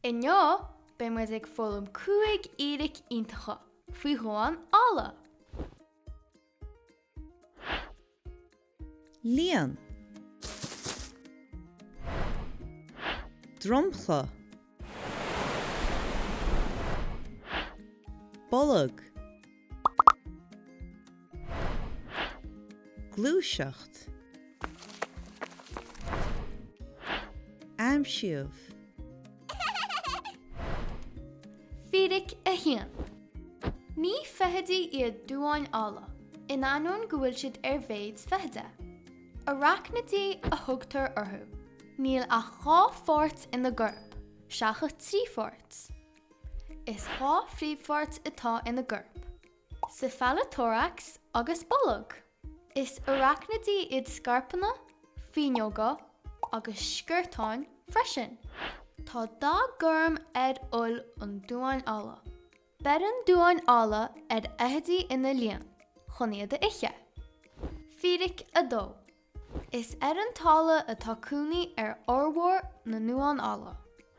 Inniu, beidh muid ag foghlaim 5 fhíric iontacha faoi dhuáin alla. Líon. Dromchla. Bolg. Gluaiseacht. Aimsíodh. Fíric 1. Ní feithidí iad duáin alla, in ainneoin go bhfuil siad ar mhéid feithide. Araicnidí a thugtar orthu. Níl ach 2 pháirt ina gcorp, seachas 3 pháirt. Is 2 phríomhpháirt atá ina gcorp, seiphalatóracs agus bolg. Is araicnidí iad scairpeanna, fíneoga agus sciortáin freisin. Tá dath gorm ar fheoil an duáin alla. Beireann duáin alla ar fheithidí ina líon chun iad a ithe. Fíric 2. Is ar an talamh atá cónaí ar fhormhór na nduán alla.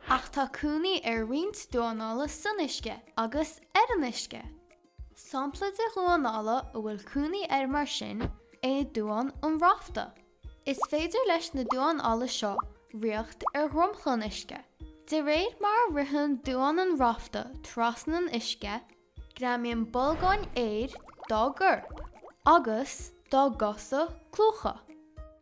Ach tá cónaí ar roinnt duán alla san uisce agus ar an uisce. Sampla de dhuán alla a bhfuil cónaí air mar sin é duán an rafta. Is féidir leis na duáin alla seo riocht ar dhromchla an uisce. De réir mar a ritheann duán an rafta trasna an uisce, greamaíonn bolgáin aeir dá gcorp agus dá gcosa clúmhacha.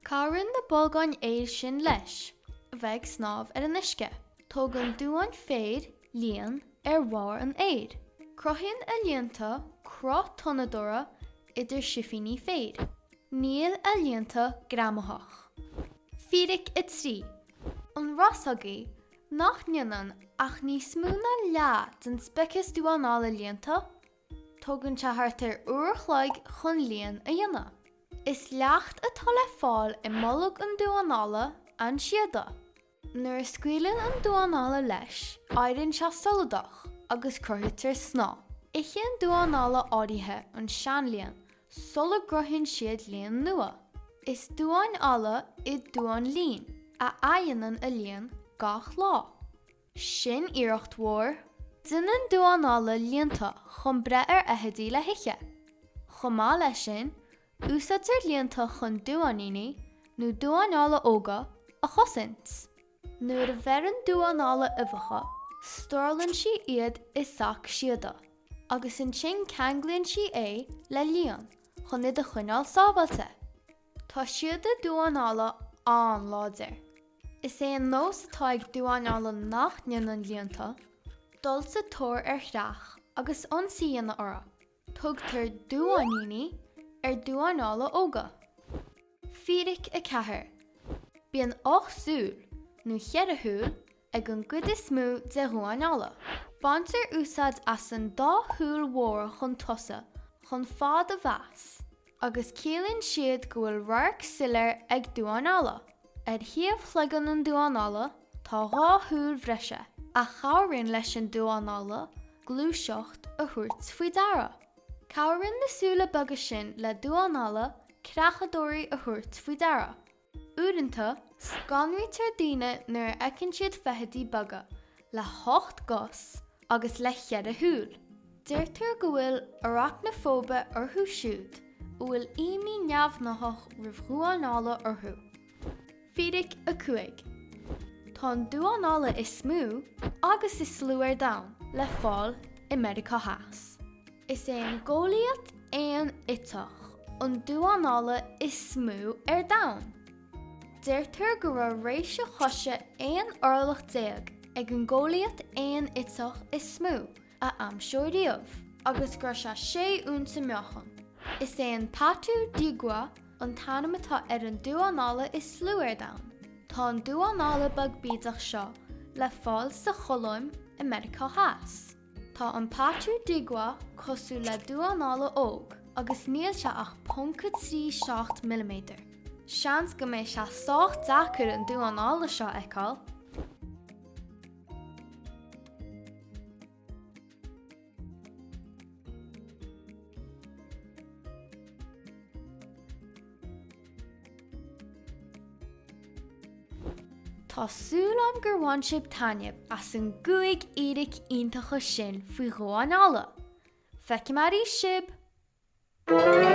Cabhraíonn na bolgáin aeir sin leis a bheith ag snámh ar an uisce. Tógann duáin féir líon ar bharr an fhéir. Cruthaíonn a líonta cruth tonnadóra idir sifíní féir. Níl a líonta greamaitheach. Fíric 3. An raibh a fhios agaibh nach ndéanann ach níos mó ná leath den speiceas duán alla líonta? Tógann sé thart ar uair a chloig chun líon a dhéanamh. Is leacht atá le fáil i mbolg an duáin alla an síoda. Nuair a scaoileann an duán alla leis, éiríonn sé soladach agus cruthaítear snáth. Itheann duáin alla áirithe an seanlíon sula gcruthaíonn siad líon nua. Is duáin alla iad duáin lín, a athdhéanann a líon gach lá. Sin iarracht mhór! Déanann duáin alla líonta chun breith ar fheithidí le hithe. Chomh maith leis sin, Úsáidtear líonta chun duáiníní, nó duáin alla óga, a chosaint. Nuair a bheireann duán alla uibheacha, stórálann sí iad i sac síoda, agus ansin ceanglaíonn sí é le líon chun iad a choinneáil sábháilte. Tá síoda duáin alla an-láidir. Is é an nós atá ag duáin alla nach ndéanann líonta, dul sa tóir ar chreach agus ionsaí a dhéanamh orthu. Tugtar duáiníní ar duáin alla óga. Fíric 4. Bíonn 8 súil, nó cheithre shúil, ag an gcuid is mó de dhuáin alla. Baintear úsáid as an dá shúil mhóra chun tosaigh chun fad a mheas, agus ciallaíonn siad go bhfuil radharc soiléir ag duáin alla. Ar thaobh chloigeann an duáin alla tá 2 shúil bhreise, a chabhraíonn leis an duán alla gluaiseacht a thabhairt faoi deara. Cabhraíonn na súile beaga sin le duáin alla creachadóirí a thabhairt faoi deara. Uaireanta, scanraítear daoine nuair a fheiceann siad feithidí beaga le hocht gcos agus le ceithre shúil. Deirtear go bhfuil aracnafóibe orthu siúd a bhfuil imní neamhghnáthach roimh dhuáin alla orthu. Fíric 5. Tá an duán alla is mó agus is lú ar domhan le fáil i Meiriceá Theas. Is é an Góiliat éan eiteach an duán alla is mó ar domhan. Deirtear go raibh réise choise 11 orlach ag an nGóiliat éan eiteach is mó a aimsíodh riamh, agus go raibh sé 6 unsa meáchan. Is é an Patu Diguá an t-ainm atá ar an duán alla is lú ar domhan. Tá an duán alla beag bídeach seo le fáil sa Cholóim i Meiriceá Theas. Tá an Patu Diguá cosúil le duán alla óg agus níl sé ach 0.37 milliméadar. Seans go mbeidh sé sách deacair an duán alla seo a fheiceáil. Tá súil a'm gur bhain sibh taitneamh as an gcúig fhíric iontacha sin faoi dhuáin alla. Feicfidh mé arís sibh!